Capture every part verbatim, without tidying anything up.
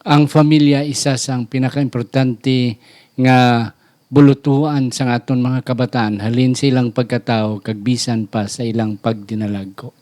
Ang pamilya isa sang pinakaimportante nga bulutuan sang aton mga kabataan, halin sa ilang pagkatawo kag bisan pa sa ilang pagdinalagko.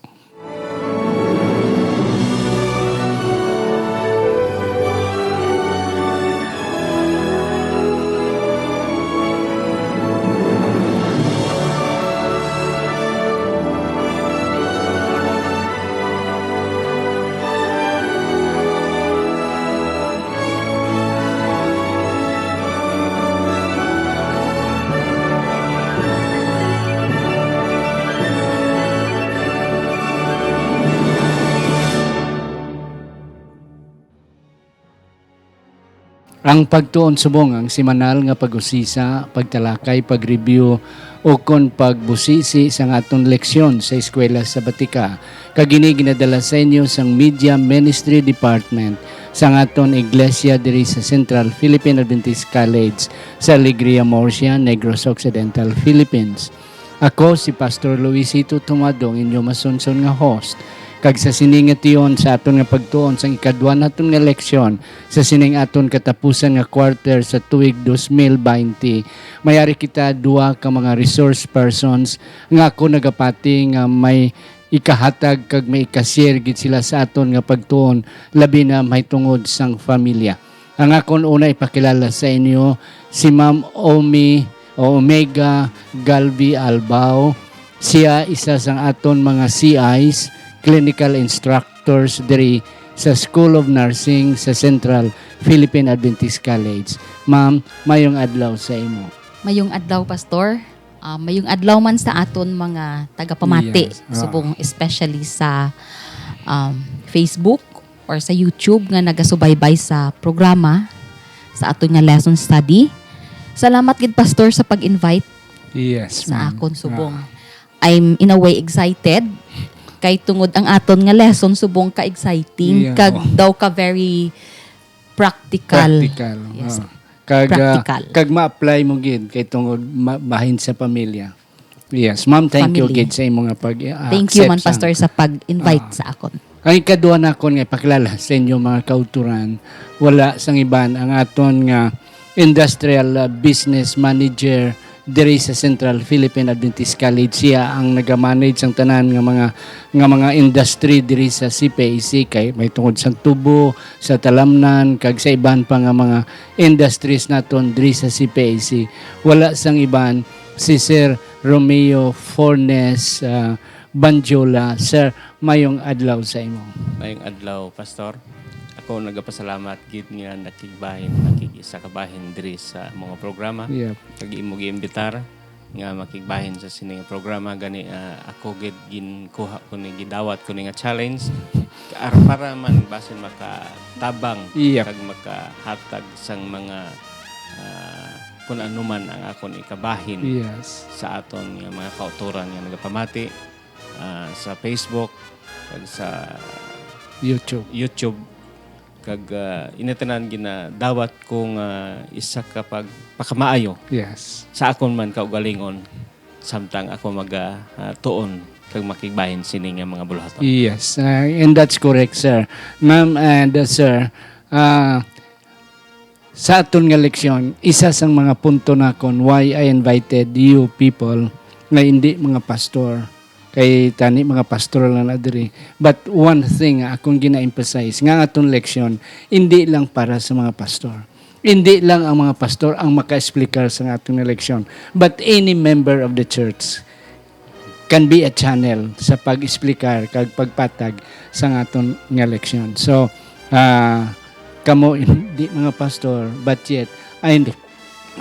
Ang pagtuon subong ang semanal nga pag-usisa, pagtalakay, pag-review, ukon pagbusisi sang aton leksyon sa Eskwela Sabatika, kag ini ginadala sa inyo sang Media Ministry Department sang aton iglesia diri sa Central Philippine Adventist College sa Alegria, Murcia, Negros Occidental, Philippines. Ako si Pastor Luisito Tumado, ang inyo masunson nga host. Kag sa sini nga tion sa aton nga pagtuon sang ikadwa naton nga leksyon sa sining aton katapusan nga quarter sa tuig dos mil baynte, may ari kita duha ka mga resource persons nga ako nagapati nga may ikahatag kag may ikashare gid sila sa aton nga pagtuon, labi na mahitungod sang pamilya. Ang akon una ipakilala sa inyo si Ma'am Omi o Omega Galvi Albao. Siya isa sang aton mga C Is, clinical instructors diri sa School of Nursing sa Central Philippine Adventist College. Ma'am, mayong adlaw sa imo. Mayong adlaw, Pastor. Ah, mayong adlaw man sa aton mga tagapamati, Yes. Ah. subong especially sa, um, Facebook or sa YouTube nga nagasubaybay sa programa, sa aton nga lesson study. Salamat gid, Pastor, sa pag-invite Yes, sa ma'am. akon subong. Ah. I'm in a way excited kay tungod ang aton nga lesson subong ka exciting Yeah, kag oh. daw ka very practical. Practical. Yes. Ah. Kag, ah, Practical. kag ma-apply mo gid kay tungod ma-, bahin sa pamilya. Yes, ma'am, thank you Family. gid sa imo nga pag, ah, Thank you accept man, sa Pastor, sa pag-invite Ah. sa akon. Ang ikadua nakon nga ipakilala sa inyo, mga kauturan, wala sang iban ang aton nga industrial, ah, business manager diri sa Central Philippine Adventist College. Siya ang nagamanage sang tanan nga mga, nga mga industry diri sa C P A C, kay may tungod sa tubo, sa talamnan, kag sa iban pa nga mga industries naton diri sa C P A C. Wala sang iban, si Sir Romeo Fornes, ah, Banjola. Sir, mayong adlaw sa imo. Mayong adlaw, Pastor. Ako nagapasalamat gid nga nakigbahin, nakig-isa ka bahin diri sa mga programa. Yep. Kag imo giimbitar nga makigbahin sa sini nga programa, gani, ah, ako gid ginkuha ko ni, gidawat ko ni nga challenge. Ar-, para man basin makatabang Yep. kag makahatag sang mga, ah, kun ano man ang akon ikabahin Yes. sa aton nga mga kauturan nga nagapamati, ah, sa Facebook kag sa YouTube. YouTube. Kag, ah, ini tanan ginadawat ko nga isa ka pagpakamaayo Yes. sa akon man kaugalingon, samtang ako maga, ah, tuon kag makigbahin sini nga mga buluhaton. Yes, ah, and that's correct, sir. Ma'am and, uh, sir, ah, sa aton nga leksyon, isa sang mga punto nakon why I invited you people nga indi mga pastor, kay tani mga pastor lang na diri. But one thing nga akong gina-emphasize, nga ang aton leksyon, indi lang para sa mga pastor. Indi lang ang mga pastor ang maka-explicar sa aton nga leksyon, but any member of the church can be a channel sa pag-explicar kag pagpatag sa aton nga leksyon. So, ah, kamo hindi mga pastor, but yet, I,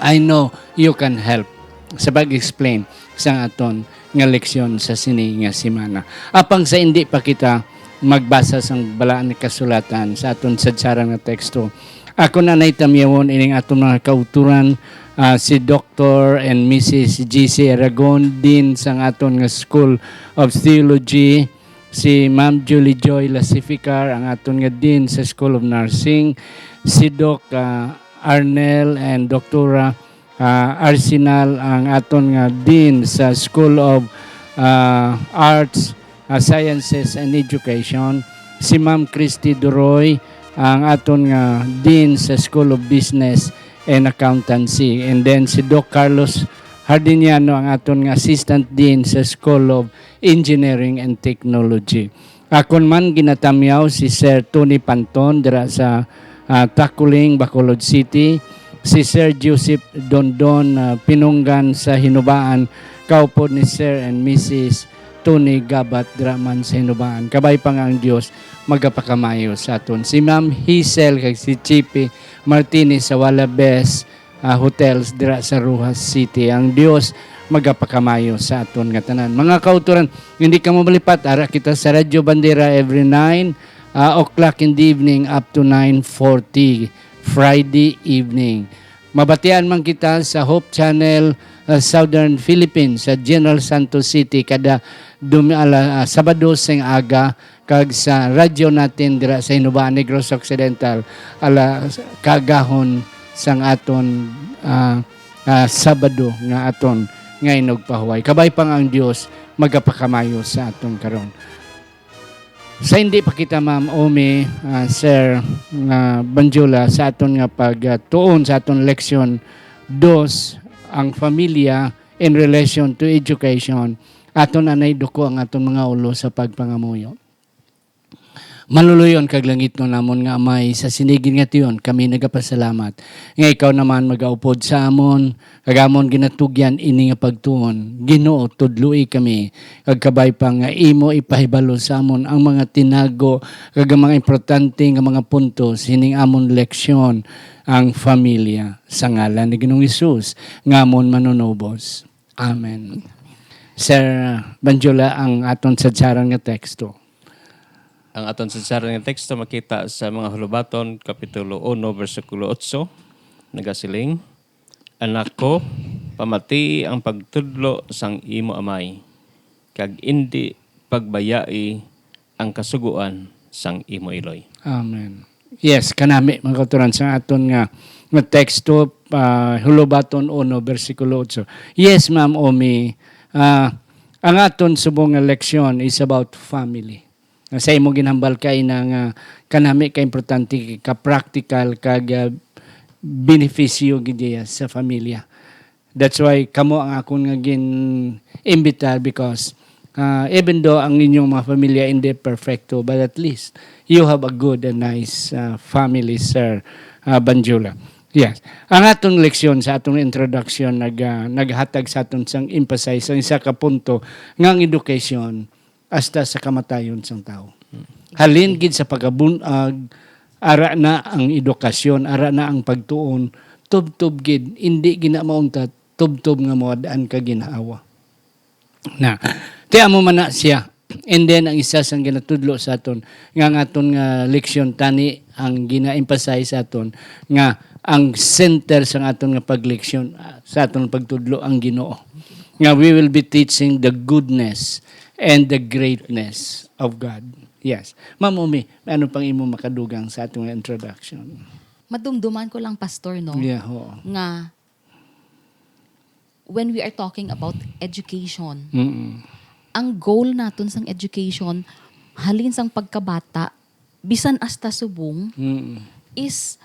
I know you can help sa pag-explain sa aton nga leksyon sa sini nga semana. Apang sa hindi pa kita magbasa sang Balaan nga Kasulatan sa aton sadsaran nga teksto, ako na nay tamyawon ining aton mga kauturan, ah, si Doctor and Missus G C Aragon, Dean sang aton nga School of Theology, si Ma'am Julie Joy Lasificar, ang aton nga Dean sa School of Nursing, si Doc, ah, Arnel and Doktora, ah, Arsenal, ang aton nga Dean sa School of, ah, Arts, ah, Sciences and Education, si Ma'am Christy Duroy, ang aton nga Dean sa School of Business and Accountancy. And then si Doc Carlos Hardiniano, ang aton nga Assistant Dean sa School of Engineering and Technology. Akon man ginatamyaw si Sir Tony Panton dira sa, ah, Taculing, Bacolod City, si Sir Joseph Dondon, ah, Pinunggan sa Hinubaan, kaupod ni Sir and Missus Tony Gabat dira man sa Hinubaan. Kabay pa nga ang Dios magapakamayo sa aton. Si Ma'am Hazel kag si Chippy Martinez sa Walabes, ah, Hotels dira sa Roxas City. Ang Dios magapakamayo sa aton nga tanan. Mga kautoran, hindi kamo malipat, ara kita sa Radyo Bandera every nine, ah, o'clock in the evening up to nine forty Friday evening. Mabatian man kita sa Hope Channel, ah, Southern Philippines, sa General Santos City, kada dum-, ala-, ah, Sabado sing aga, kag sa radyo natin dira sa Hinubaan, Negros Occidental, ala, kaagahon sang aton, ah, ah, Sabado nga aton nga inugpahuway. Kabay pa nga ang Dios magapakamayo sa aton karon. Sa hindi pa kita, Ma'am Omi, ah, Sir, ah, Banjula, sa aton nga pagtuon sa aton leksyon dos, ang familia in relation to education, aton anay duko ang aton mga ulo sa pagpangamuyo. Maluloy-on kag langitnon namon nga Amay, sa sinigin nga tion kami nagapasalamat nga ikaw naman magaupod sa amon, kag amon ginatugyan ini nga pagtuon. Ginoo, tudloi kami, kag kabay pa nga imo ipahibalo sa amon ang mga tinago kag ang mga importante nga mga punto sining amon leksyon, ang familia, sa ngalan ni Ginoong Hesus nga amon Manunubos. Amen. Sir Banjula, ang aton sadsaran nga teksto. Ang aton sadsaran nga teksto makita sa Mga Hulubaton, Kapitulo uno, bersikulo otso, nagasiling, "Anak ko, pamatii ang pagtudlo sang imo amay, kag indi pagbayai ang kasugoan sang imo iloy." Amen. Yes, kanami, mga kautoran, sa aton nga, nga teksto, ah, Hulubaton uno, bersikulo otso. Yes, Ma'am Omi, ah, ang aton subong nga leksyon is about family. Nga sa imo ginhambal kaina nga kanami ka importante, ka practical, kag, ah, benepisyo gid iya sa familia. That's why kamo ang akon nga gin-imbitar because, ah, even though ang inyong mga pamilya hindi perfecto, but at least you have a good and nice, ah, family, Sir, ah, Banjula. Yes. Ang atong leksyon sa atong introduction nag-, ah, naghatag sa aton sang emphasize, ang isa ka punto nga ang edukasyon hasta sa kamatayon sang tawo. Halin gid sa pagabun-ag, ara na ang edukasyon, ara na ang pagtuon, tubtob gid, indi gid na mauntat, tubtob nga mawad-an ka ginhawa. Na, ti amo man na siya. And then, ang isa sang ginatudlo sa aton, nga ang aton nga leksyon tani, ang gina-emphasize sa aton, nga ang center sang aton nga pagleksyon, ah, sa aton pagtudlo ang Ginoo. Nga we will be teaching the goodness and the greatness of God. Yes. Ma'am Omi, ano pang imo makadugang sa atong introduction? Madumduman ko lang, Pastor, no? Yeah, oo. Nga when we are talking about education, Mm-mm. ang goal naton sang education, halin sang pagkabata, bisan hasta subong, Mm-mm. is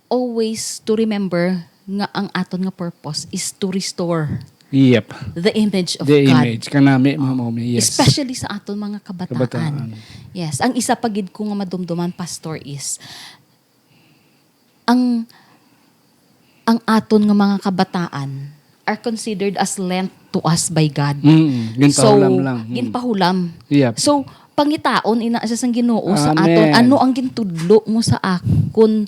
always to remember nga ang aton nga purpose is to restore Yep. the image of The God. image. Kanami, Ma'am Omi, yes. Especially sa aton mga kabataan. Kabataan. Yes. Ang isa pa gid ko nga madumduman, Pastor, is ang, ang aton nga mga kabataan are considered as lent to us by God. Mm, ginpahulam So, lang. Mm. ginpahulam. Yep. So, pangitaon ina siya sang Ginoo sa aton, Amen. "Ano ang gintudlo mo sa akon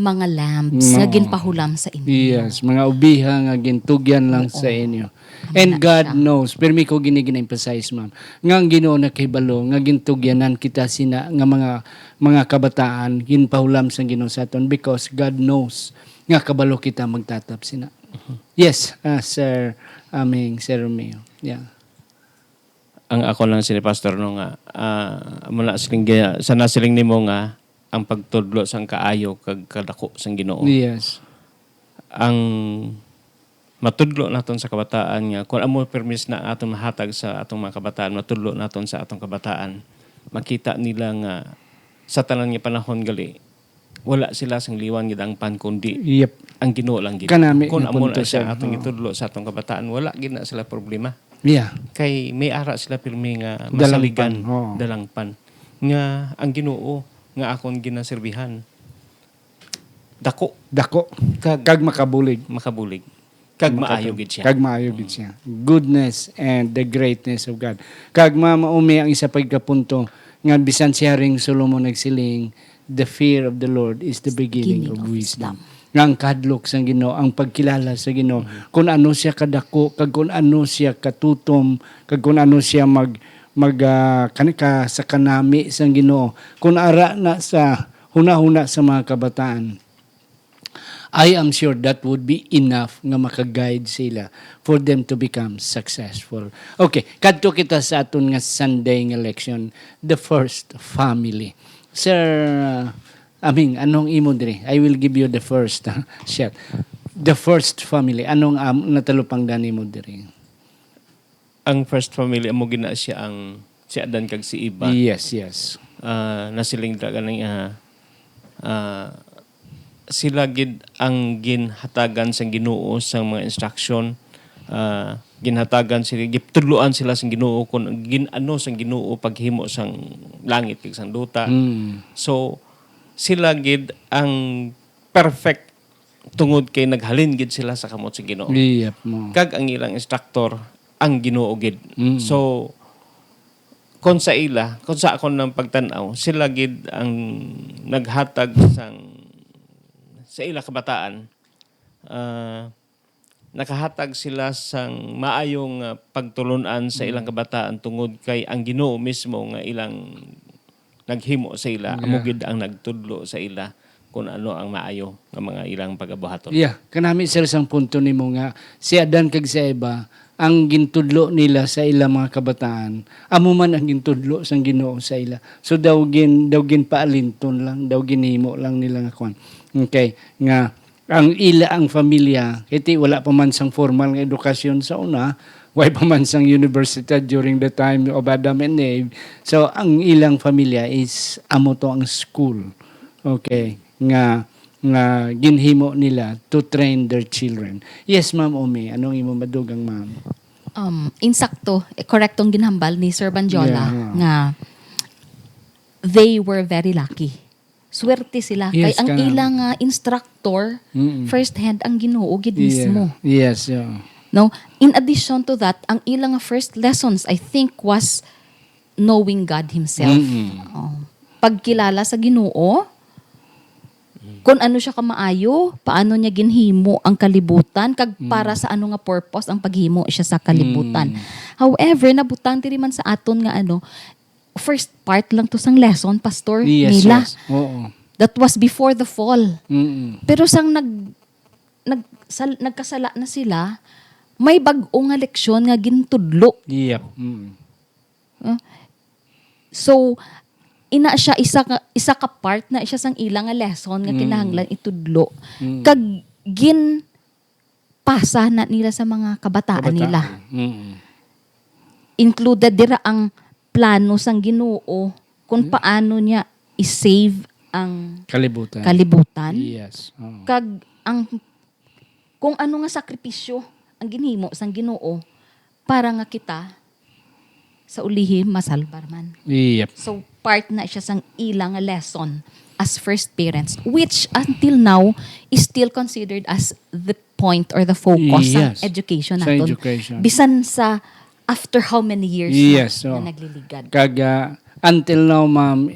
mga lambs nga No. ginpahulam sa inyo?" Yes, mga ubiha nga gintugyan lang Oo. sa inyo. Ang And na God siya. knows, pirmi ko gini gina-emphasize, ma'am, nga ang Ginoo nakahibalo nga gintugyanan kita sina nga mga, mga kabataan, ginpahulam sang Ginoo sa aton because God knows nga kabalo kita magtatap sina. Mhm. Yes, ah, Sir Aming, Sir Romeo. Yeah. Ang ako lang sini, Pastor, no, nga, ah, amo na siling gaya, sa nasiling nimo nga ang pagtudlo sang kaayo kag kadako sang Ginoo. Yes. Ang matudlo naton sa kabataan nga, kung amo permis na aton mahatag sa atong mga kabataan, matudlo naton sa atong kabataan, makita nila nga sa tanan nga panahon gali, wala sila sang liwan nga dangpan, kundi Yep. ang Ginoo lang gid. Kanami Kung nga amo punto, na siya sir. atong Oo. gitudlo sa atong kabataan, wala gid na sila problema. Yeah. Kay may ara sila pirmi nga Dalangpan, masaligan, oo. dalangpan. Nga ang Ginoo nga akon ginaserbihan, dako. Dako. Kag Kag makabulig. makabulig. Kag maayo gid siya. Kag maayo gid siya. Goodness and the greatness of God. Kag ma-, maumi ang isa pa ka punto nga bisan si Haring Solomon nagsiling, "The fear of the Lord is the beginning, Beginning of, of wisdom." wisdom. Nga ang kahadlok sa Ginoo, ang pagkilala sa Ginoo, kung ano siya kadako, kag kung ano siya katutom, kag kung ano siya mag mag ah, kan ka sa kanami sang Ginoo, kung ara na sa hunahuna sa mga kabataan, I am sure that would be enough nga maka-guide sila for them to become successful. Okay, kadto kita sa aton nga Sunday nga leksyon, the first family. Sir, uh, Aming, anong imo diri? I will give you the first. Shit. The first family. Anong um, natalupangdan nimo diri? Ang first family, amo gina siya ang si Adan kag si Eva. Yes, yes. Ah, nasiling dira ganing, ah, ah, sila gid ang ginhatagan sang Ginoo sang mga instruction. Ah, ginhatagan sila, gitudloan sila sang Ginoo kung gin-ano sang Ginoo paghimo sang langit kag sang duta. Mm. So, sila gid ang perfect tungod kay naghalin gid sila sa kamot sa Ginoo. Yep, mo. Kag ang ilang instructor, ang Ginoo gid. Mm. So, kung sa ila, kung sa akon lang pagtan-aw, sila gid ang naghatag sang sa ila kabataan, ah, nakahatag sila sang maayong, ah, pagtulon-an sa ilang kabataan tungod kay ang Ginoo mismo nga ilang naghimo sa ila, amo Yeah. gid ang nagtudlo sa ila kung ano ang maayo nga mga ilang pagabuhaton. Yeah, kanami, sir, sang punto nimo nga si Adan kag si Eva, ang gintudlo nila sa ila mga kabataan, amo man ang gintudlo sang Ginoo sa ila. So daw gin daw ginpaalinton lang, daw ginhimo lang nila nga kwan. Okay, nga ang ila ang familia, kay ti wala pa man sang formal nga edukasyon sa una, way pa man sang university during the time of Adam and Eve. So ang ilang familia is amo to ang school. Okay, nga nga ginhimo nila to train their children. Yes, Ma'am Omi, anong imo madugang, ma'am? Um, insakto, eh, correct tong ginhambal ni Sir Banjola Yeah. nga they were very lucky. Swerte sila. Yes, Kay ang kanang- ilang ah, instructor, Mm-mm. first hand, ang Ginoo gid Yeah. mismo. Yes, yeah. No? In addition to that, ang ilang first lessons, I think, was knowing God Himself. Mm-mm. Oh. Pagkilala sa Ginoo, kung ano siya kamaayo, paano niya ginhimo ang kalibutan, kag para sa ano nga purpose ang paghimo siya sa kalibutan. Mm. However, nabutang diri man sa aton nga ano, first part lang to sang lesson, Pastor, Yes, nila. yes. Oo. That was before the fall. Mm-mm. Pero sang nag, nag sal, nagkasala na sila, may bag-o nga leksyon nga gintudlo. Yep. Mm. Uh, so, ina siya isa ka, isa ka part na siya sang ila nga lesson nga Mm. kinahanglan itudlo. Mm. Kag gin pasa na nila sa mga kabataan, Kabataan. nila. Mm. Included dira ang plano sang Ginoo kung paano niya i-save ang Kalibutan. kalibutan. Yes. Oo. Kag ang kung ano nga sakripisyo ang ginhimo sang Ginoo para nga kita sa ulihi masalbar man. Yep. So, part na siya sang ila nga lesson as first parents, which until now is still considered as the point or the focus sa Yes. education Sa naton. education. Bisan sa after how many years Yes, na, oh. na nagliligad. Kag ah, until now, ma'am,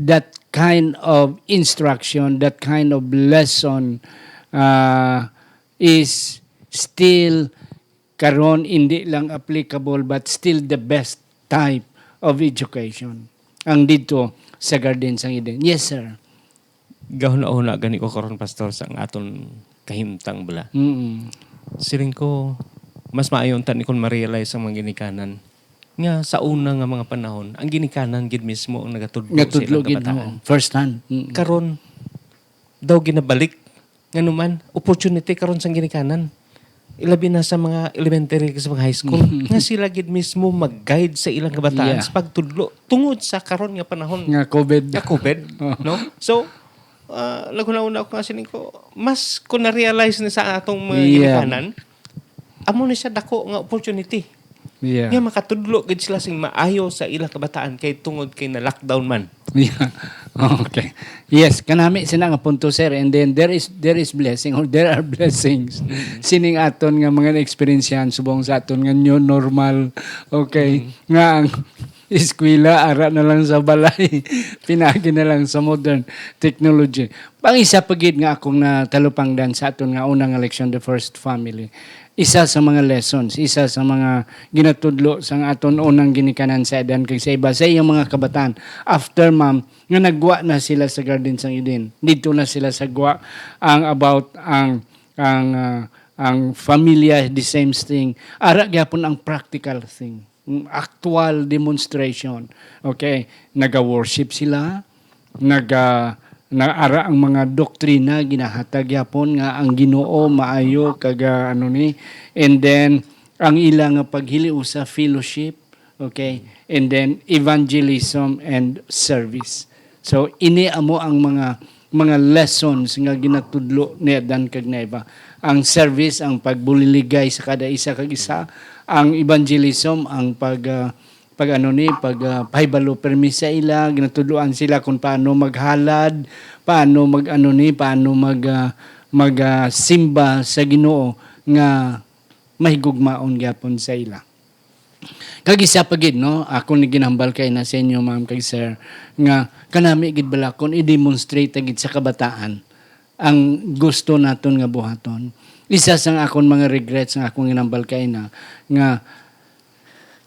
that kind of instruction, that kind of lesson uh, is still karon hindi lang applicable but still the best type of education ang dito sa Garden sang Eden. Yes, sir. Gahuna-huna gani ko karon, Pastor, sa ang aton kahimtang bala. Mm. Siling ko, mas maayo unta ni kung ma-realize ang mga ginikanan nga sa una nga mga panahon, ang ginikanan gid mismo ang nagatudlo, Natudlo sa ilang gid, kabataan. Oo. First hand. Mm. Karon daw ginabalik, ngano man, opportunity karon sang ginikanan. ilabi na sa mga elementary, sa mga high school, nga sila gid mismo mag-guide sa ilang kabataan Yeah. sa pagtudlo tungod sa karon nga panahon Nga COVID. nga COVID, Oh. no? So, ah, naghunahuna ako nga sining ko, mas ko na-realize na sa atong mga Yeah. ginikanan, amo ni siya dako nga opportunity Yeah. nga makatudlo gid sila sing maayo sa ilang kabataan kay tungod kay na-lockdown man. Yeah. Okay. Yes, kanami sina nga punto, sir. And then there is, there is blessing or there are blessings sining aton nga mga naeksperyensyahan subong sa aton nga new normal. Okay. Nga ang eskwela ara na lang sa balay. Pinagi na lang sa modern technology. Ang isa pa gid nga akong natalupangdan sa aton nga unang leksyon, the first family, isa sa mga lessons, isa sa mga ginatudlo sang aton unang ginikanan sa Adan kag sa Eva, sa iyang mga kabataan. After, ma'am, nga nagwa na sila sa Garden sang Eden, didto na sila sa gwa ang about ang, ang, ah, ang familia, the same thing. Ara gyapon ang practical thing, ang actual demonstration. Okay, naga-worship sila, naga, naara ang mga doktrina ginahatag yapon nga ang Ginoo maayo kag, ah, ano ni, and then ang ila nga paghiliusa, fellowship, okay, and then evangelism and service. So ini amo ang mga, mga lessons nga ginatudlo ni Adan kag ni Eva. Ang service, ang pagbuliligay sa kada isa kag isa, ang evangelism, ang pag, ah, pag ano ni, pag, ah, pahibalo permi sa ila, ginatudloan sila kung paano maghalad, paano mag ano ni, paano mag, ah, mag, ah, simba sa Ginoo nga mahigugmaon gyapon sa ila. Kag isa pa gid, no, ako ni ginahambal kay na sa inyo, ma'am kag sir, nga kanami gid bala kung i-demonstrate gid sa kabataan ang gusto naton nga buhaton. Isa sang akon mga regrets nga akong ginambal kay na nga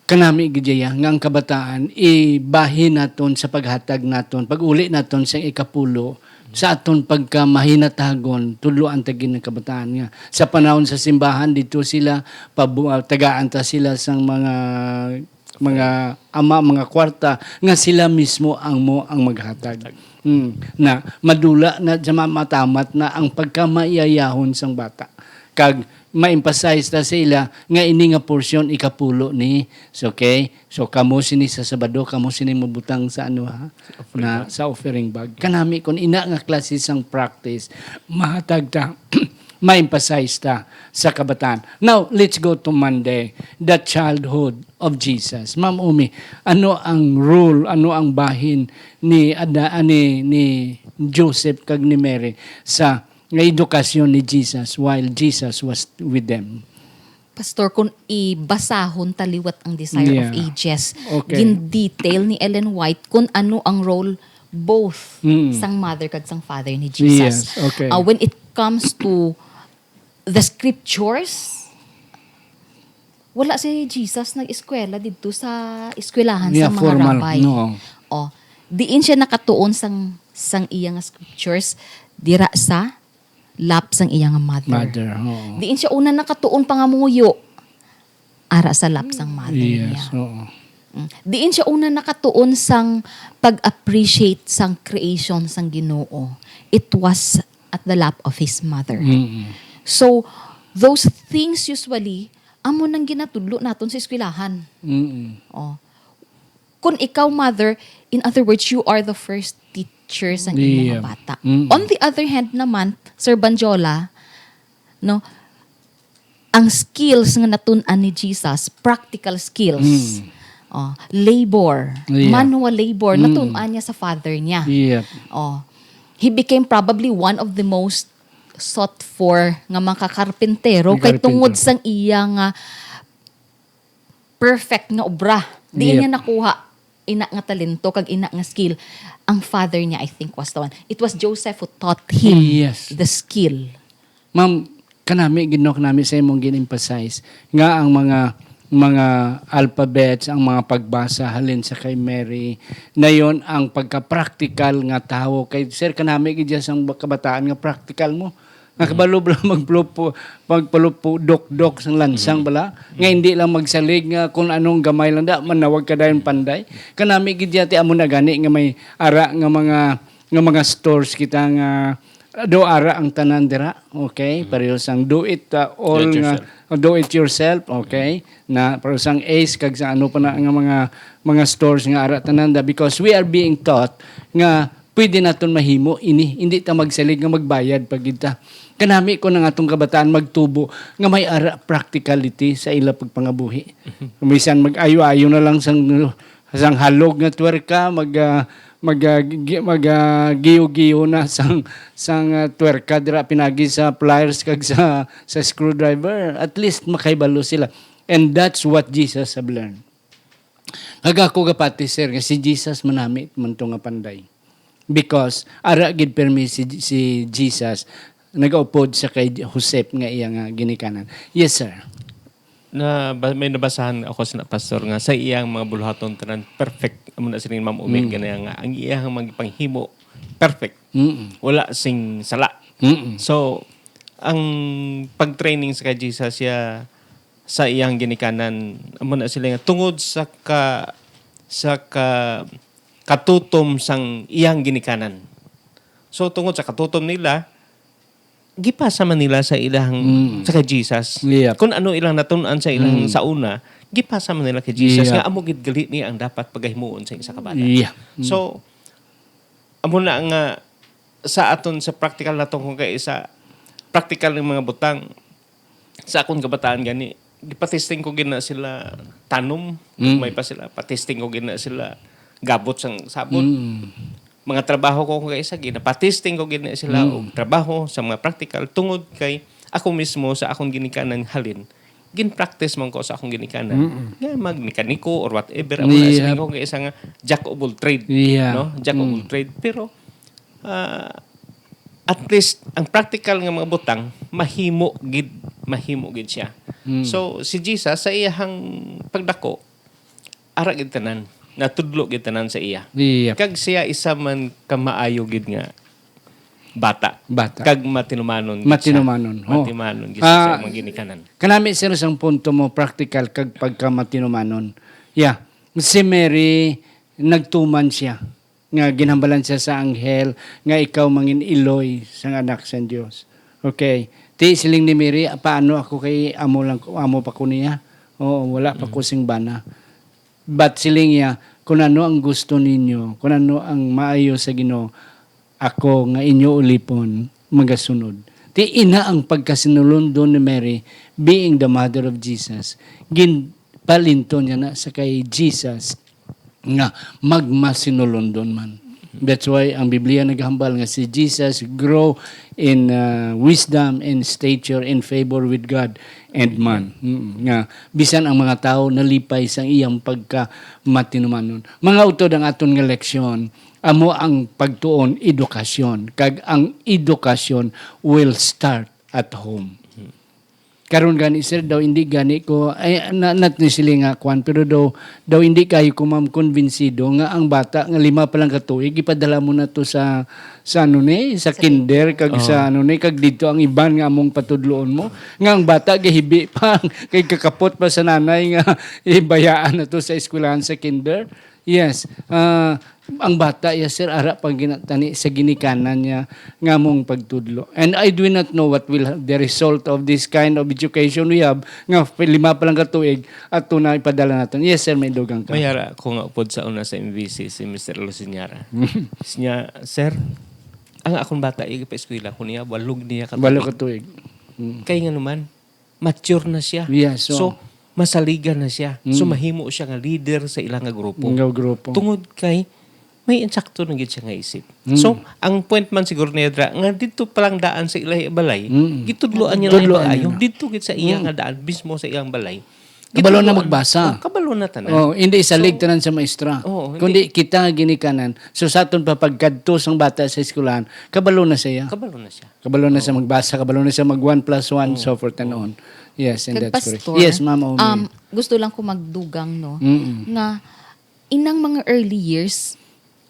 kanami gid iya nga ang kabataan ibahin naton sa paghatag naton, pag-uli naton sa ikapulo sa aton pagkamahinatagon, tudloan ta gid ang kabataan nga sa panahon sa simbahan dito sila pabu-, ah, tagaan ta sila sang mga mga ama, mga kwarta nga sila mismo ang mo ang maghatag. Hmm, na madula na sa ma-, matamat na ang pagkamaiyayahon sang bata. Kag ma-emphasize ta sa ila nga ini nga porsyon ikapulo ni. So, okay? So, kamo sini sa Sabado, kamo sini mabutang sa ano, ha? Sa offering Na bag. Sa offering bag. Kanami kon ina nga klase sang practice, mahatag ta, ma-emphasize ta sa kabataan. Now, let's go to Monday, the childhood of Jesus. Ma'am Umi, ano ang role, ano ang bahin ni Ada-, ni, ni Joseph kag ni Mary sa nga edukasyon ni Jesus while Jesus was with them? Pastor, kung ibasahon ta liwat ang Desire of Yeah. Ages, Okay. gin-detail ni Ellen White kung ano ang role both Mm. sang mother kag sang father ni Jesus. Yes, okay. Uh, when it comes to the scriptures, wala si Jesus nag-eskwela didto sa eskwelahan Yeah, sa mga formal. rabbi. No. Oh, diin siya nakatuon sang, sang iya nga scriptures dira sa lap sang iya nga mother. Mother, oo. Diin siya una nakatuon pangamuyo ara sa lap sang mother Yes, niya. oo. Mm. Diin siya una nakatuon sang pag-appreciate sang creation sang Ginoo. It was at the lap of his mother. Mm-mm. So, those things usually amo nang ginatudlo naton sa eskwelahan. Mm-mm. Oh. Kung ikaw, mother, in other words, you are the first teacher sa imong Yeah. mga bata. Mm-mm. On the other hand naman, Sir Banjola, no, ang skills nga natun-an ni Jesus, practical skills. Mm. Oh, labor, Yeah. manual labor, Mm. natun-an niya sa father niya. Yeah. Oh, he became probably one of the most sought for nga mga karpentero Nga kay tungod karpentero. sang iya nga perfect nga obra. Diin Yep. niya nakuha ina nga talento kag ina nga skill. Ang father niya, I think, was the one. It was Joseph who taught him Yes. the skill. Ma'am, kanami gid, no, kanami sa imong gin-emphasize nga ang mga, mga alphabets, ang mga pagbasa halin sa kay Mary, na yon ang pagka-practical nga tawo. Kay, sir, kanami gid siya sang kabataan nga practical mo. Nakabalo bala magpulupo, magpulupo, dok-dok sang lansang Mm. bala, nga hindi lang magsalig nga kung anong gamay lang da, manawag ka dayon panday. Kanami gid yati amo na gani nga may ara nga mga, nga mga stores kita nga, Do ara ang tanan dira, okay? Mm. Pareho sang do it, uh, all Do it nga, yourself. Do it yourself, okay? Na pareho sang Ace kag sa ano pa na nga mga, mga stores nga ara tanan da, because we are being taught nga pwede naton mahimo ini, hindi ta magsalig nga magbayad pa gid ta. Kanami ko ng atong kabataan magtubo nga may ara practicality sa ila pagpangabuhi. Mhm. Bisan mag-ayo-ayo na lang sang, sang halog nga twerka, mag, ah, mag, ah, gi-, mag, ah, giyo-giyo na sang, sang, ah, twerka dira pinagi sa pliers kag sa, sa screwdriver. At least makahibalo sila. And that's what Jesus have learned. Kag ako gapati, sir, nga si Jesus manami man to nga panday. Because ara gid permi si, si Jesus nagaupod sa kay Joseph nga iya nga ginikanan. Yes, sir. Na ba, may nabasahan ako sa pastor nga sa iyang mga buluhaton tanan perfect. Amo na sining Ma'am Umi Mm. ganaya nga ang iyang mga panghimo perfect. Mm-mm. Wala sing sala. Mm-mm. So, ang pag-training sa kay Jesus siya sa iyang ginikanan, amo na sila nga tungod sa ka, sa ka, katutom sang iyang ginikanan. So, tungod sa katutom nila, gipasa man nila sa ilahang, Mm. sa kay Jesus. Yep. Kung ano ilang natun-an sa ilang Mm. sa una, gipasa man nila kay Jesus Yep. nga amo gid gali ni ang dapat pagahimuon sa isa ka bata. Yeah. Mm. So, amo na nga sa aton sa practical naton kung kay sa practical ng mga butang, sa akon kabataan gani, gipatesting ko gid na sila tanom, Mm. may pa sila, patesting ko gid na sila gabot sang sabon. Mm. Mga trabaho ko kung kaisa, ginapatesting ko gid na sila Mm. og trabaho sa mga practical tungod kay ako mismo sa akong ginikanan halin, gin-practice man ko sa akong ginikanan Mm. nga magmekaniko or whatever. Amo na Yeah. siling ko kay isa nga jack of all trade, Yeah. no? Jack of Mm. all trade. Pero, ah, at least ang practical nga mga butang mahimo gid, mahimo gid siya. Mm. So si Jesus sa iyahang pagdako, ara gid tanan, natudlo gid tanan sa iya. Yep. Kag siya isa man ka maayo gid nga bata. Bata. Kag matinumanon gid siya. Matinumanon, oh. Matinumanon gid siya sa Ah, mga ginikanan. Kanami, sir, sang punto mo, practical kag pagkamatinumanon. Yeah. Si Mary, nagtuman siya nga ginhambalan siya sa anghel nga ikaw mangin iloy sang anak sang Dios. Okay. Ti siling ni Mary, "Paano ako kay amo lang ko, amo pa ko niya? Oo, wala pa Mm. ko sing bana." But siling niya, "Kung ano ang gusto ninyo, kung ano ang maayo sa Ginoo, ako nga inyo ulipon, magasunod." Ti ina ang pagkasinulundon ni Mary, being the mother of Jesus, ginpalinton niya na sa kay Jesus nga magmasinulundon man. That's why ang Biblia naghambal nga si Jesus grow in, uh, wisdom, in stature, in favor with God and man. Mm, nga bisan ang mga tawo nalipay sang iyang pagkamatinumanon. Mga utod, ang aton nga leksyon, amo ang pagtuon edukasyon, kag ang edukasyon will start at home. Karon gani, sir, daw hindi gani ko, ay, na, not necessarily nga kwan, pero daw, daw hindi kayo ko, ma'am, kumbinsido nga ang bata nga lima pa lang ka tuig, ipadala mo na to sa, sa ano ni, sa Sa kinder, kag Oo. sa ano ni, kag dito ang iban nga among patudloon mo, nga ang bata gahibi pa, kay kakapot pa sa nanay nga ibayaan na to sa eskwelahan sa kinder. Yes, ah, ang bata, yes, sir, ara pang ginatani sa ginikanan niya nga mong pagtudlo. And I do not know what will ha-, the result of this kind of education we have, nga lima pa lang ka tuig at tuna ipadala naton. Yes, sir, may dugang ka. May ara ko nga upod sa una sa M V C, si Mister Luciñara. Siya, "Sir, ang akong bata, ipaeskwela ko niya, walog niya ka Walo tuig." ka tuig. Mm. Kay nga naman, mature na siya. Yeah, so So, masaligan na siya. So, Mm. mahimo siya nga leader sa ilang nga grupo. Nga grupo. Tungod kay may insakto na gid siya nga isip. Mm. So, ang point man siguro niya dira, nga didto pa lang daan sa ilang balay, Mm. gitudloan niya na Tudloan niya ayo, na. didto gid sa iya Mm. nga daan, mismo sa iyang balay. Kabalo na Gitudloan, magbasa. oh, kabalo na tanan. Oh, hindi isalig So, tanan sa maestra. Oo, hindi. Kundi kita ginikanan. So, sa aton pa pagkadto sang bata sa eskwelahan, kabalo na siya. Kabalo na siya. Kabalo na siya Oo. magbasa, kabalo na siya mag one plus one, Oo. so forth and Oo. on. Yes, and Kag that's correct. Pastor, Yes, Ma'am Omi. um, gusto lang ko magdugang, no, Mm-mm. nga inang mga early years,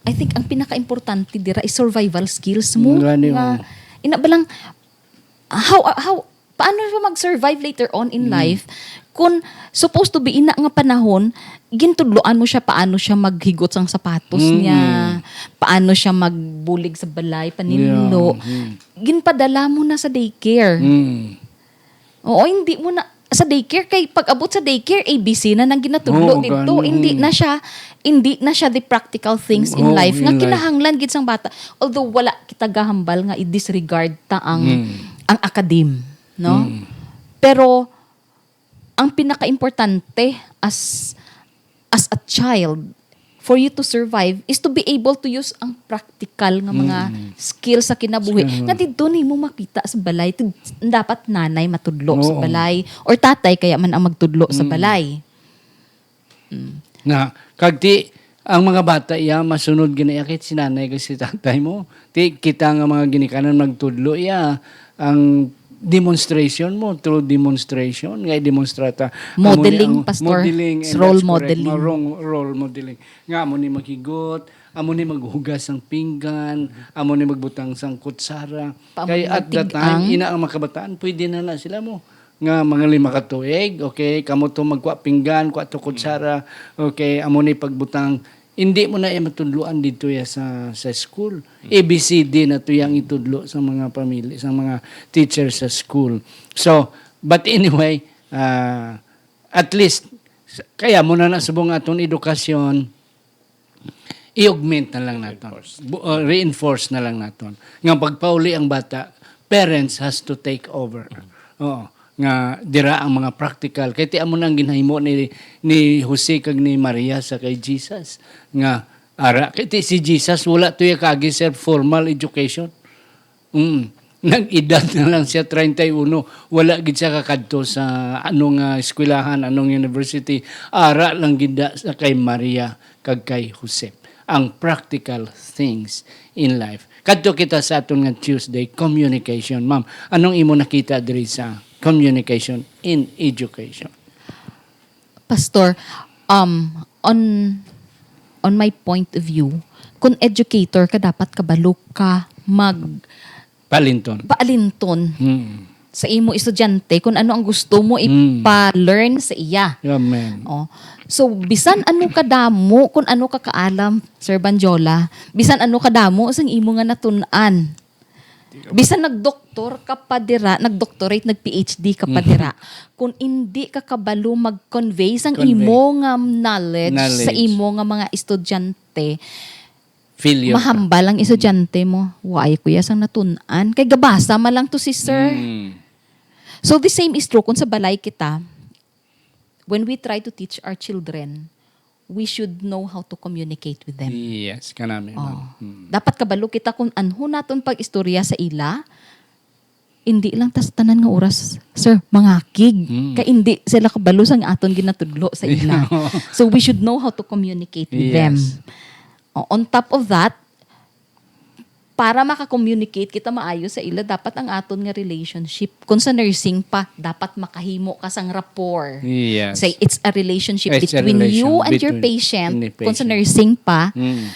I think ang pinaka-importante dira is survival skills mo. Mm, gani, Nga, oo. ina ba lang, how, how, Paano siya mag-survive later on in life? Kung supposed to be ina nga panahon, gintudloan mo siya paano siya maghigot sang sapatos niya, paano siya magbulig sa balay, paninlo. Ginpadala mo na sa daycare. Oo, hindi mo na, sa daycare, kay pag-abot sa daycare, A B C na nang ginatudlo Oo, dito. gani. Hindi na siya, hindi na siya the practical things in Oo, life nga in life. kinahanglan gid sang bata. Although wala kita gahambal nga i-disregard ta ang, ang academe, no? Pero ang pinakaimportante as, as a child, for you to survive is to be able to use ang practical nga mga skills sa kinabuhi nga didto nimo makita sa balay. Tud-, dapat nanay matudlo sa Oo. balay or tatay kaya man ang magtudlo sa Mm. balay. Mm. Na, kag ti, ang mga bata iya, masunod gina iya kay si nanay kag si tatay mo. Ti, kita nga mga ginikanan magtudlo iya, ang demonstration mo, through demonstration, nga i-demonstrata. Amo ni Modeling, ang Pastor. modeling, and Role that's correct. modeling. Ma-, wrong role modeling. Nga amo ni maghigot, amo ni maghugas ang pinggan, amo ni magbutang sang kutsara. Paamo Kay ni at that magtig-ang? time, ina ang mga kabataan, pwede na na sila mo nga mga lima ka tuig, okay, kamo to magkuha pinggan, kuha to kutsara, okay, amo ni pagbutang. Hindi mo na iya matudloan dito ya sa, sa school. A B C D na to yang itudlo sa mga pamilya, sa mga teacher sa school. So, but anyway, ah, at least, s-, kaya mo na na subong aton edukasyon, i-augment na lang naton. Reinforce. Bu-, uh, reinforce na lang naton. Nga pagpauli ang bata, parents has to take over. Oo. Nga dira ang mga practical. Kay ti amo na ang ginahimo ni, ni Jose kag ni Maria sa kay Jesus. Nga ara, kay ti si Jesus, wala to iya kaagi sa formal education. Mm. Nag-edad na lang siya, treinta y uno. Wala gid siya kakadto sa ano nga eskwelahan, anong university. Ara lang gid na sa kay Maria kag kay Jose. Ang practical things in life. Kadto kita sa aton nga Tuesday, communication. Ma'am, anong imo nakita diri sa communication in education? Pastor, um, on, on my point of view, kung educator ka, dapat kabalo ka mag Paalinton. paalinton Hmm. sa imo estudyante kung ano ang gusto mo Hmm. ipa-learn sa iya. Amen. Oh. So, bisan ano kadamo, kung ano ka kaalam, Sir Banjola, bisan ano kadamo sang imo nga natun-an, bisan nagdoktor ka pa dira, nagdoctorate, nag-P H D ka pa Mhm. dira, kung indi ka kabalo mag-convey sang Convey. imo nga knowledge sa Knowledge. imo nga mga estudyante, Failure ka. mahambal ang Mm. estudyante mo. Why, kuya, sang natun-an? Kay gabasa man lang to si sir. Mm. So, the same is true kung sa balay kita, when we try to teach our children, we should know how to communicate with them. Yes, kanami, Oh. ma'am. Mm. Dapat kabalo kita kung anho naton pag-istorya sa ila, hindi lang tas tanan nga oras, sir, mangakig. Mm. Kay hindi sila kabalo sang aton ginatudlo sa ila. So, we should know how to communicate with Yes. them. O, on top of that, para maka-communicate kita maayo sa ila, dapat ang aton nga relationship, kung sa nursing pa, dapat makahimo ka sang rapport. Yes. Say, it's a relationship It's a between you relation and your between patient. and the Kung sa patient. nursing pa, Mm.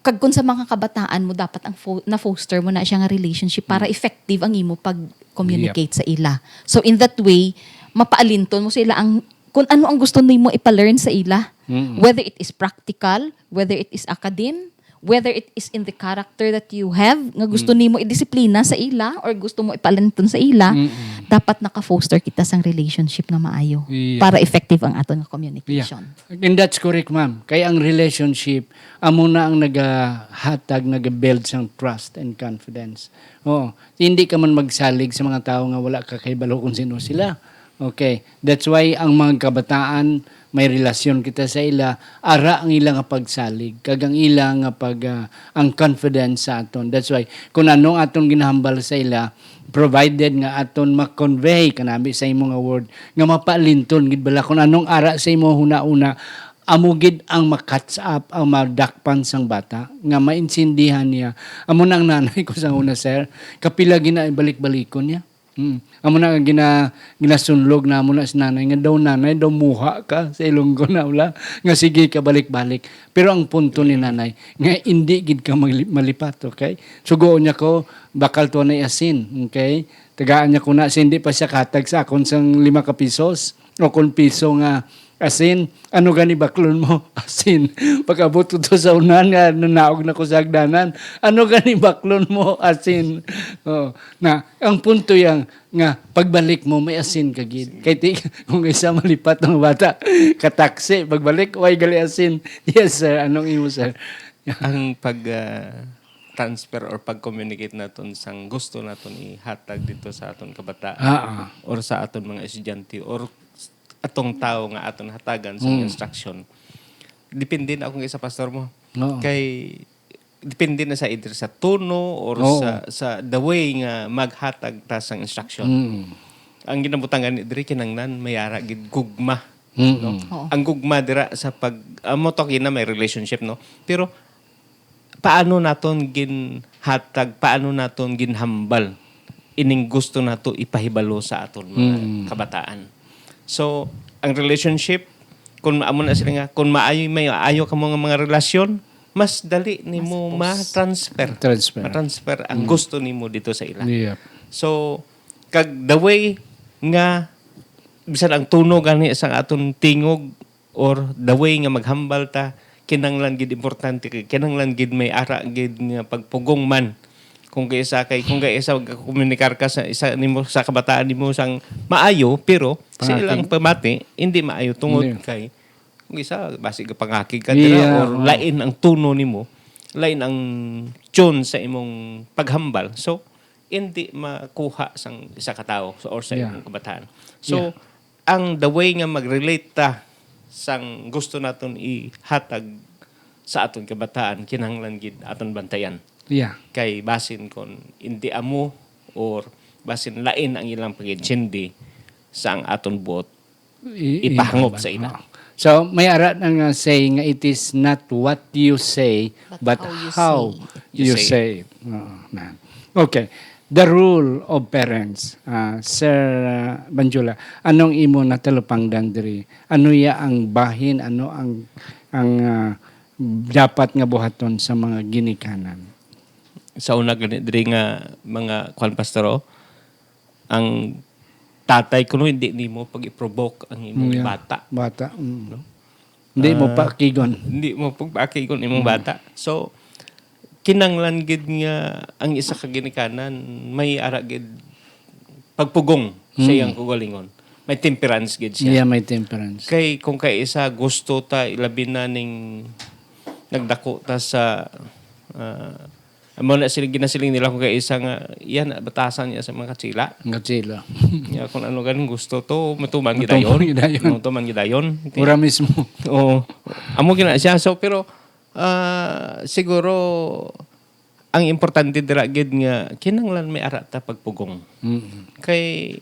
kag kung sa mga kabataan mo, dapat ang fo-, na-foster mo na siya nga relationship para Mm. effective ang imo pag-communicate Yep. sa ila. So, in that way, mapaalinton mo sila ang, kung ano ang gusto nimo ipa-learn sa ila. Mm. Whether it is practical, whether it is academe, whether it is in the character that you have, nga gusto Mm. nimo idisiplina sa ila or gusto mo ipaalinton sa ila, Mm-mm. dapat naka-foster kita sang relationship nga maayo Yeah. para effective ang aton nga communication. Yeah. And that's correct, ma'am. Kay ang relationship, amo na ang nagahatag, nagabuild sang trust and confidence. Oo. Hindi ka man magsalig sa mga tawo nga wala ka kahibalo kung sino sila. Okay. That's why ang mga kabataan, may relasyon kita sa ila, ara ang ila nga pagsalig, kag ang ila nga pag, ah, ang confidence sa aton. That's why, kung ano ang aton ginahambal sa ila, provided nga aton ma-convey, kanami sa imo nga word, nga mapaalinton gid bala, kung anong ara sa imo huna-una, amo gid ang ma-catch up, ang madakpan sang bata, nga maintindihan niya. Amo na ang nanay ko sa una, sir, kapila gina-, balik-balikon niya. Mm. Amo na nga gina-, ginasunlog namo na si nanay nga daw, "Nanay, daw muha ka sa Ilonggo na wala, nga sige ka balik-balik." Pero ang punto ni nanay, nga hindi gid ka magli-, malipat, okay? Sugoon niya ko, bakal to na asin, okay? Tagaan niya ko na, sa hindi pa siya katag sa akon sang lima ka pisos o kung piso nga asin. "Ano gani baklon mo?" "Asin." Pag-abot ko to sa unahan nga nanaog na ko sa hagdanan. "Ano gani baklon mo?" "Asin." Oh, na, ang punto yang nga pagbalik mo may asin ka gid. Kay ti, kung isa malipat ang bata, ka taxi, pagbalik, "Way gali asin." "Yes, sir." "Anong imo, sir?" Ang pag, ah, transfer or pag-communicate naton sang gusto naton ihatag dito sa aton kabataan Ah, ah. or sa aton mga estudyante or atong tawo nga aton hatagan sa Mm. instruction, depende na kung isa pastor mo. Oo. Kay, depende na sa either sa tono or Oo. sa, sa the way nga maghatag ta sang instruction. Mm. Ang ginabutangan ni diri kinanglan may ara gid gugma, Mm. no? Oo. Ang gugma dira sa pag, amo to kina may relationship, no? Pero paano naton ginhatag, paano naton ginhambal ining gusto nato ipahibalo sa aton mga Mm. kabataan? So, ang relationship, kung amo na sila nga, kung maayo, may ayo ka mga, mga relasyon, mas dali nimo Mas ma-transfer. Transfer. Ma-transfer ang Mm. gusto nimo dito sa ila. Yep. So, kag the way nga, bisan ang tunog gani sa aton tingog, or the way nga maghambal ta, kinahanglan gid importante kay kinahanglan gid may ara gid nga pagpugong man. Kung kay isa kay, kung kay isa magkakomunikar ka sa isa nimo, sa kabataan nimo sang maayo, pero sa Pamati. ilang pamati hindi maayo tungod Hindi. kay kung isa basi pangakig ka dira Yeah, or oo. lain ang tono nimo, lain ang tune sa imong paghambal. So, hindi makuha sang isa ka tawo sa, or sa Yeah. imong kabataan. So, Yeah. ang the way nga mag-relate ta sang gusto naton ihatag sa aton kabataan, kinahanglan gid aton bantayan. Yeah. Kay basin kon hindi amo or basin lain ang ilang pag-intindi sa ang aton buot I-, ipahangop ihabag. sa ila. Oo. So, may ara na nga saying nga, "It is not what you say, But but how you how say." you You say. say." Oo, na. Okay. The role of parents, ah, Sir, ah, Banjula, anong imo natalupangdan diri? Ano ya ang bahin? Ano ang, ang, ah, dapat nga buhaton sa mga ginikanan? Sa una gani diri nga mga kwan, Pastor, oh, ang tatay kuno hindi nimo pag-i-provoke ang imong Yeah. bata. Bata, mm. No? Hindi mo Ah, pakigon. hindi mo pagpakigon imong Mm. bata. So, kinanglan gid nga ang isa ka ginikanan may ara gid pagpugong sa Mm. iyang kaugalingon. May temperance gid siya. Yeah, may temperance. Kay kung kay isa gusto ta, ilabi na ning nagdako ta sa, ah, amo na sila ginasiling nila kung kay isa nga, yan, batasan niya sa mga katsila. Ang katsila. Ya, kung ano ganing gusto to, matuman Matuman gidayon. gidayon. Matuman gidayon. Mura mismo. Oo. Amo gina siya. So, pero, ah, siguro, ang importante dira gid nga kinahanglan may ara ta pagpugong. Mm. Kay,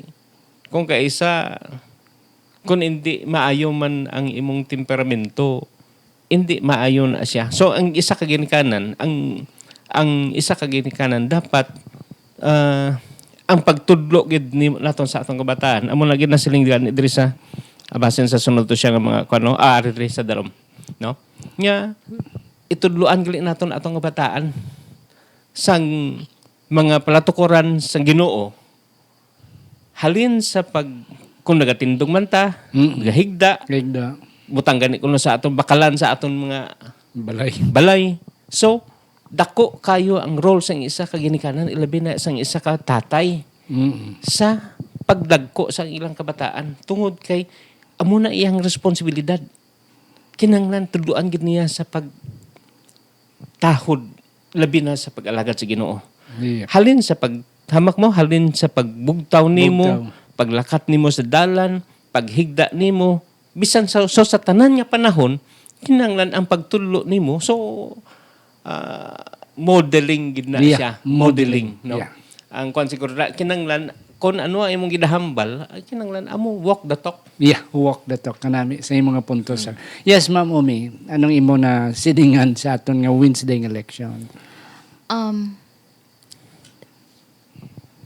kung kaisa, kung hindi maayo man ang imong temperamento, hindi maayo na siya. So, ang isa ka ginikanan, ang, ang isa ka ginikanan, dapat, ah, ang pagtudlo gid ni, naton sa atong kabataan, amo na gid na siling gani diri sa, ah, basin sa sunod to siya nga mga, kuwan, no? Ah, ari diri sa dalom, no? Nga, itudloan gali naton atong kabataan sang mga palatukoran sang Ginoo, halin sa pag, kung nagatindog man ta, Mm. nagahigda, Higda. butang gani kuno sa aton bakalan sa aton mga Balay. balay. So, dako kayo ang role sang isa ka ginikanan, ilabi na sang isa ka tatay Mm. sa pagdagko sa ilang kabataan. Tungod kay amo na iyang responsibilidad. Kinahanglan tudloan gid niya sa pagtahod, labi na sa pag-alagad sa Ginoo. Yeah. Halin sa paghamak mo, halin sa pagbugtaw nimo, Bugtaw. paglakat nimo sa dalan, paghigda nimo, bisan sa, so sa tanan nga panahon, kinahanglan ang pagtudlo nimo. So, ah, modeling gid na Yeah, siya. Modeling, modeling. no? Yeah. Ang kwan siguro na, kinahanglan, kung ano ang imong gidahambal, ay kinahanglan, amo, walk the talk. Yeah, walk the talk. Kanami, sa imong mga punto, sir. Yes, Ma'am Umi, anong imo na silingan sa aton nga Wednesday nga leksyon? Um,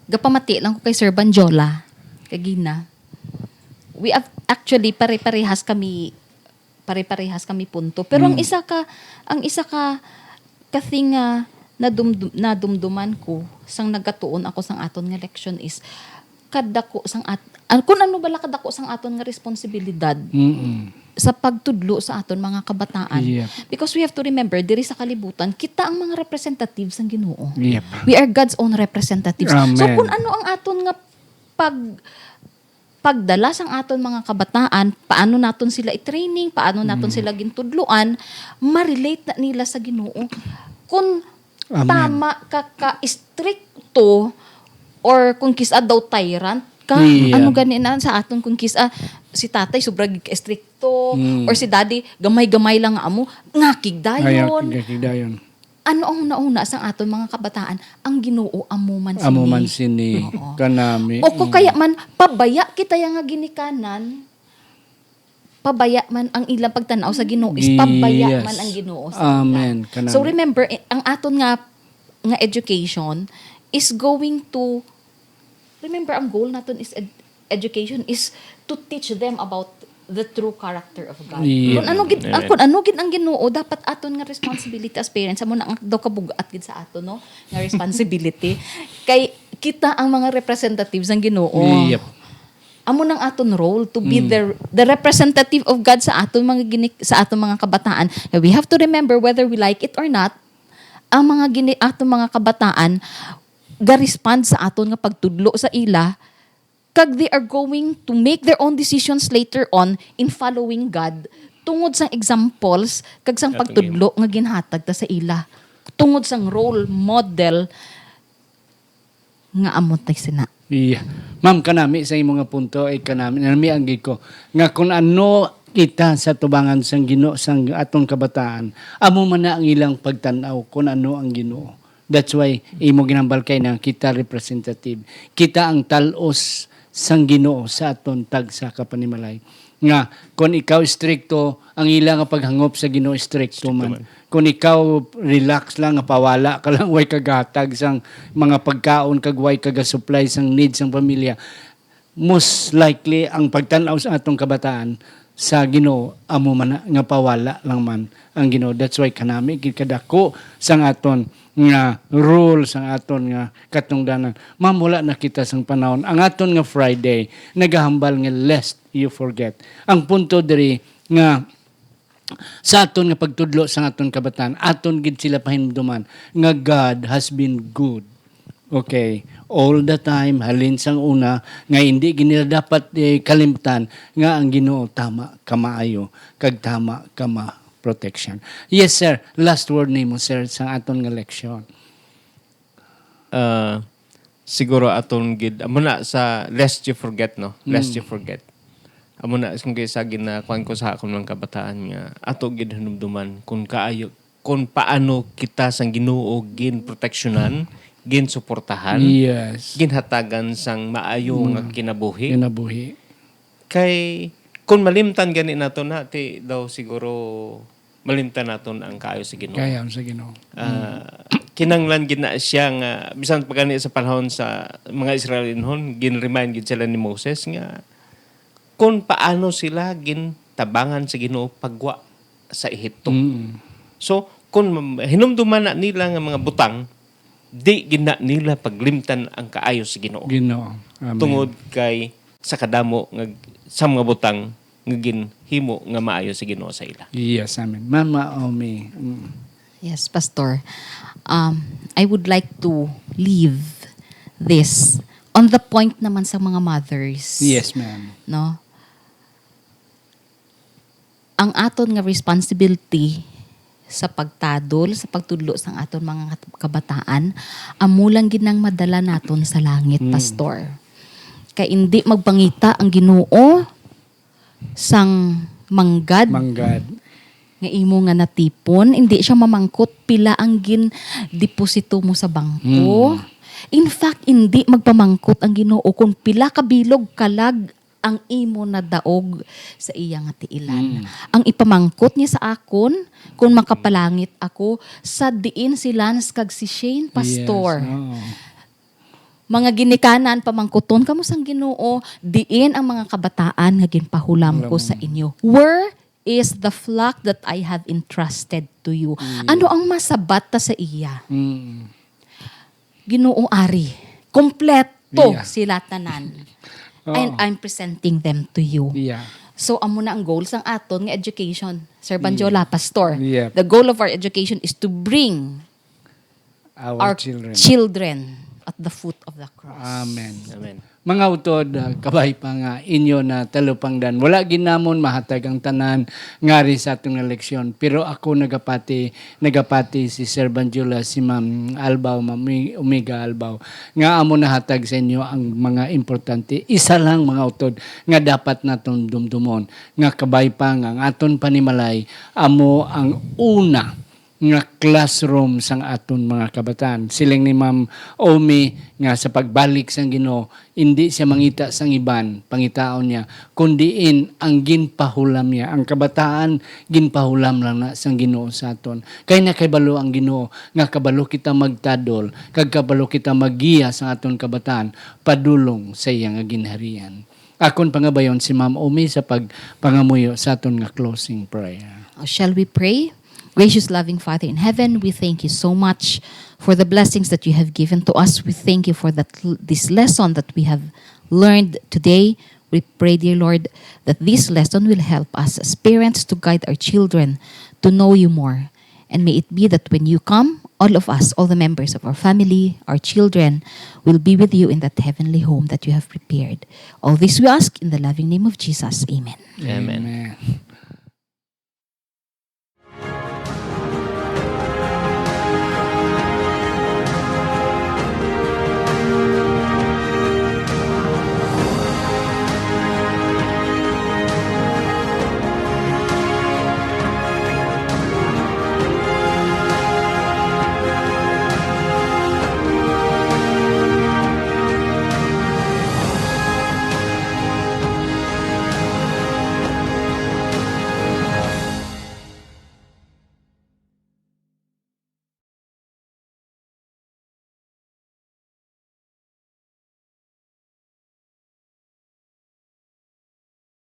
Gapamati lang ko kay Sir Banjola kagina. We have, actually, pare-parehas kami, pare-parehas kami punto. Pero ang Mm. isa ka, ang isa ka, ka thing nga nadumdum-, nadumduman ko sang nagatuon ako sang aton nga leksyon is kadako sang at-, an-, kun ano bala kadako sang aton nga responsibilidad Mm-mm. sa pagtudlo sa aton mga kabataan. Yep. Because we have to remember, diri sa kalibutan, kita ang mga representative sang Ginoo. Yep. We are God's own representatives. So, Amen. Kung ano ang aton nga pag-, pagdala sang aton mga kabataan, paano naton sila i-training, paano naton Mm. sila gintudloan, ma-relate na nila sa Ginoo. Kung Amen. Tama ka, ka-istrikto, or kung kis-a daw tyrant ka, Yeah. ano gani na sa aton kung kis-a si tatay sobra gid ka-istrikto, Mm. or si daddy gamay-gamay lang nga amo, ngakig dayon. Ayaw, ngakig dayon. Ano ang una-una sang aton mga kabataan? Ang Ginoo amo man Amo sini. Man sini. Oo. Kanami. O kung Mm. kaya man, pabaya kita ya nga ginikanan, pabaya man ang ilang pagtan-aw sa Ginoo is pabaya Yes. Man ang Ginoo sa ila. Amen. Kanami. So remember, eh, ang aton nga, nga education is going to, remember, ang goal naton is ed-, education is to teach them about the true character of God. Yeah. Kung ano gid, ah, Amen. Kung ano gid ang Ginoo, dapat aton nga responsibility as parents, amo na ang daw kabug-at gid sa aton, no, nga responsibility. Kay kita ang mga representatives sang Ginoo. Yep. Amo nang aton role to be Mm. the, the representative of God sa aton mga ginik-, sa aton mga kabataan. And we have to remember, whether we like it or not, ang mga gini-, aton mga kabataan ga-respond sa aton nga pagtudlo sa ila, kag they are going to make their own decisions later on in following God tungod sang examples kag sang Aton pagtudlo nga ginhatag ta sa ila, tungod sang role model nga amo tay sina. Iya. Ma'am, kanami sa imo nga punto, ay kanami, nami ang gid ko, nga kung ano kita sa tubangan sang Ginoo, sang atong kabataan, amo man na ang ilang pagtan-aw kung ano ang Ginoo. That's why imo ginambal kay na kita representative. Kita ang tal-os sang Ginoo sa aton tagsa ka panimalay. Nga, kung ikaw istrikto, ang ila nga paghangop sa Ginoo istrikto Istrikto man. man. Kung ikaw relax lang, nga pawala ka lang, way kagatag sang mga pagkaon, kag way kagasupply sang need sang pamilya, most likely ang pagtan-aw sa atong kabataan sa Ginoo, amo man na, nga pawala lang man ang Ginoo. That's why kanami gid kadako sang aton nga rule, sang aton nga katungdanan. Ma'am, wala na kita sang panahon. Ang aton nga Friday, nagahambal nga lest you forget. Ang punto diri nga sa aton nga pagtudlo sa aton kabataan, aton gid sila pahinumduman nga God has been good. Okay, all the time, halin sang una, nga hindi gid nila dapat, eh, kalimtan nga ang Ginoo tama kamaayo kag tama kama protection. Yes, sir. Last word nimo, sir, sa aton nga leksyon. Ah, siguro aton gid, amo na sa lest you forget, no? Lest Mm. you forget. Amo na, kung kay sa ginakuan ko sa akon mga kabataan nga, ato gid hinumduman kung kaayo, kung paano kita sang Ginoo ginproteksyonan, ginsuportahan, Yes. ginhatagan sang maayo nga Mm. kinabuhi. Kinabuhi. Kay, kung malimtan gani nato na, ti daw siguro malimtan naton ang kaayo sa Ginoo. Kaayo sa Ginoo. Ah, Mm. kinahanglan gid na siya nga, bisan pa gani sa panahon sa mga Israelinhon, gin-remind gid sila ni Moses nga kung paano sila gintabangan sa Ginoo pagwa sa Ehipto. Mm. So, kung mam-, hinumduman na nila nga mga butang, di gid na nila paglimtan ang kaayo sa Ginoo. Ginoo. Amen. Tungod kay sa kadamo nga, sa mga butang nga ginhimo nga maayo sa Ginoo sa ila. Yes, amen. Mama Omi. Mm. Yes, Pastor. Um, I would like to leave this on the point naman sa mga mothers. Yes, ma'am. No? Ang aton nga responsibility sa pagtadol, sa pagtudlo sang aton mga kabataan, amo lang gid nang madala naton sa langit, Mm. Pastor. Kay indi magpangita ang Ginoo sang manggad Manggad. nga imo nga natipon, indi siya mamangkot pila ang gindeposito mo sa bangko. Mm. In fact, indi magpamangkot ang Ginoo kung pila ka bilog kalag ang imo nadaog sa iya nga tiilan. Mm. Ang ipamangkot niya sa akon, kung makapalangit ako, sa diin si Lance kag si Shane, Pastor? Yes, oo. Mga ginikanan, pamangkuton kamo sang Ginoo, diin ang mga kabataan nga ginpahulam ko sa inyo. Where is the flock that I have entrusted to you? Ano ang masabat ta sa iya? Mm. Ginoo, ari, kompleto Yeah. sila tanan. Oo. And I'm presenting them to you. Yeah. So, amo na ang goal sang aton nga education. Sir Banjola, Pastor, Yep. the goal of our education is to bring Our, our children. children at the foot of the cross. Amen. Amen. Mga utod, ah, kabay pa nga inyo na talupangdan. Wala gid namon mahatag ang tanan ngari sa aton nga leksyon. Pero ako nagapati, nagapati si Sir Banjula, si Ma'am Albaw, Ma'am Umi-, Umiga Albaw, nga amo nahatag sa inyo ang mga importante. Isa lang, mga utod, nga dapat naton dumdumon, nga kabay pa nga ang aton panimalay amo ang una nga classroom sang aton mga kabataan. Siling ni Ma'am Omi nga sa pagbalik sang Ginoo, hindi siya mangita sang iban, pangitaon niya, kun diin ang ginpahulam niya. Ang kabataan, ginpahulam lang na sang Ginoo sa aton. Kay nakahibalo ang Ginoo nga kabalo kita magtadol, kag kabalo kita maggiya sa aton kabataan padulong sa iya nga ginharian. Akon pangabayon si Ma'am Omi sa pagpangamuyo sa aton nga closing prayer. Uh, shall we pray? Gracious, loving Father in heaven, we thank you so much for the blessings that you have given to us. We thank you for that, this lesson that we have learned today. We pray, dear Lord, that this lesson will help us as parents to guide our children to know you more. And may it be that when you come, all of us, all the members of our family, our children, will be with you in that heavenly home that you have prepared. All this we ask in the loving name of Jesus. Amen. Amen.